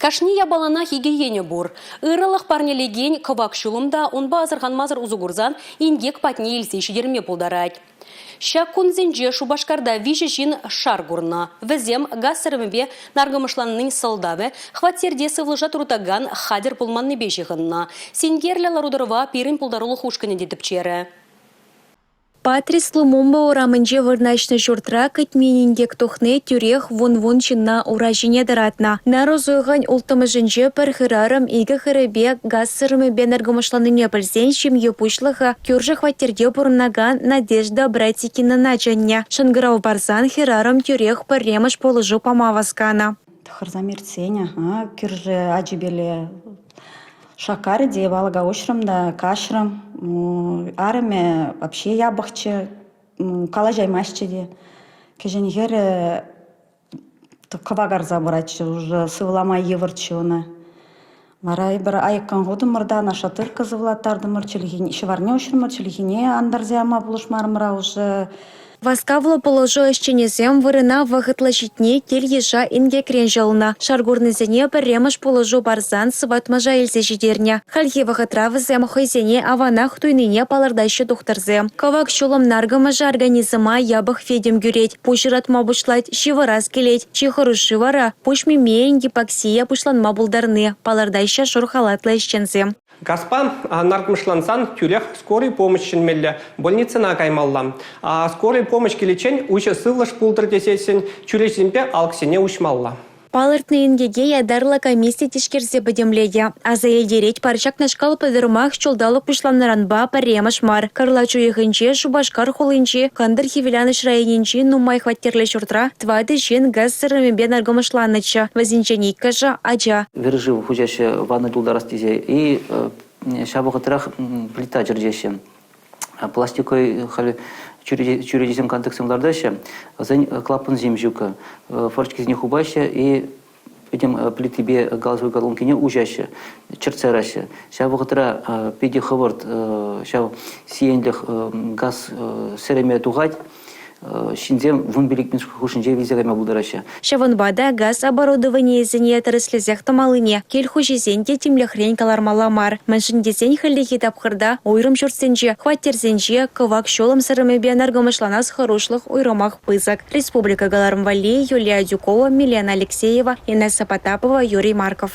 Кашни япаланах икӗ енӗ пур. Ырӑлӑх парнелекен кӑвак ҫулӑм та унпа асӑрханмасӑр усӑ курсан инкек патне илсе ҫитерме пултарать. Ҫак кунсенче Шупашкарта виҫӗ ҫын шар курнӑ. Вӗсем газ сӗрӗмӗпе наркӑмӑшланнин сӑлтавӗ хваттерте сывлӑша туртакан хатӗр пулманнипе ҫыхӑннӑ. Синкерлӗ лару-тӑрӑва пирӗн пултарулӑх ушкӑнӗ те тӗпчерӗ. Патрис Лумумба урамӗнче вырнаҫнӑ ҫуртра кӗтмен инкек тухни тӳрех вун-вун ҫынна ура ҫине тӑратнӑ. Нарӑс уйӑхӗн улттӑмӗшӗнче пӗр хӗрарӑм икӗ хӗрӗпе газ сӗрӗмӗпе наркӑмӑшланнине пӗлсен ҫемье пуҫлӑхӗ кӳршӗ хваттерте пурӑнакан Надежда Братикинӑна чӗннӗ. Шӑнкӑрав парсан хӗрарӑм тӳрех пӗрремӗш пулӑшу пама васканӑ. Тӑхӑрсам иртсен, кӳршӗ ачипеле Шаккарӗ те алӑка уҫрӑм та каҫрӑм. Арӑмӗ вообще япӑхчӗ, калаҫаймастчӗ те. Кӗҫӗн хӗрӗ кӑвакарса пыратчӗ уже, сывлама йывӑрччӗ ӑна. Вара эпир айӑккӑн хутӑмӑр та нашатырка сывлаттартӑмӑр, чӗлхине, ҫӑварне уҫрӑмӑр, чӗлхине антарса яма пулӑшмарӑмӑр уже. Васкавлӑ пулӑшу ӗҫченӗсем вырӑна вӑхӑтлӑ ҫитни кил-йыша инкекрен ҫӑлнӑ. Шар курнисене пӗрремӗш пулӑшу парсан сыватмӑша илсе ҫитернӗ. Хальхи вӑхӑтра вӗсем хӑйсене аванах туйнине палӑртаҫҫӗ тухтӑрсем. Кӑвак ҫулӑм наркӑмӑшӗ организма япӑх витӗм кӳрет, пуҫ ыратма пуҫлать, ҫывӑрас килет. Чи хӑрушши вара – пуҫ мимийӗн гипоксия пуҫланма пултарни, палӑртаҫҫӗ шур халатлӑ ӗҫченсем. Газпа наркӑмӑшлансан тӳрех скорый помощь чӗнмелле, больницӑна каймалла. Скорый помощь киличчен уҫӑ сывлӑш пултӑр тесессӗн чӳречесемпе алӑксене уҫмалла. Палӑртнӑ инкеке ятарлӑ комисси тишкерсе пӗтӗмлетӗ. Аса илтеретпӗр, ҫакнашкал пӑтӑрмах ҫулталӑк пуҫланнӑранпа пӗрремӗш мар. Кӑрлач уйӑхӗнче Шупашкар хулинчи Кӑнтӑр Хӗвеланӑҫ районӗнчи нумай хваттерлӗ ҫуртра тӑватӑ ҫын газ сӗрӗмӗпе наркӑмӑшланнӑччӗ. Вӗсенчен иккӗшӗ – ача. Вӗри шыв хуҫаҫҫӗ ваннӑй тултарас тесе и ҫав вӑхӑтрах плита чӗртеҫҫӗ. Пластиковый халь чӳречесем кантӑксем лартаҫҫӗ, вӗсен клапансем ҫук. Форчкисене хупаҫҫӗ и пӗтӗм плитипе газовый колонкине уҫаҫҫӗ, чӗртсе яраҫҫӗ. Ҫав вӑхӑтра питӗ хӑвӑрт ҫав сиенлӗх газ сӗрӗме тухать. ҫынсем 15 минут хушшинче вилсе кайма пултараҫҫӗ. Ҫавӑнпа та газ оборудованийӗсене тӗрӗслесех тӑмаллине кил хуҫисен те тимлӗхрен кӑлармалла мар. Мӗншӗн тесен хӗллехи тапхӑрта уйрӑм ҫуртсенче, хваттерсенче кӑвак ҫулӑм сӗрӗмӗпе наркӑмӑшланас хӑрушлӑх уйрӑмах пысӑк. Республика кӑларӑм валли Юлия Адюкова, Милена Алексеева, Инесса Потапова, Юрий Марков.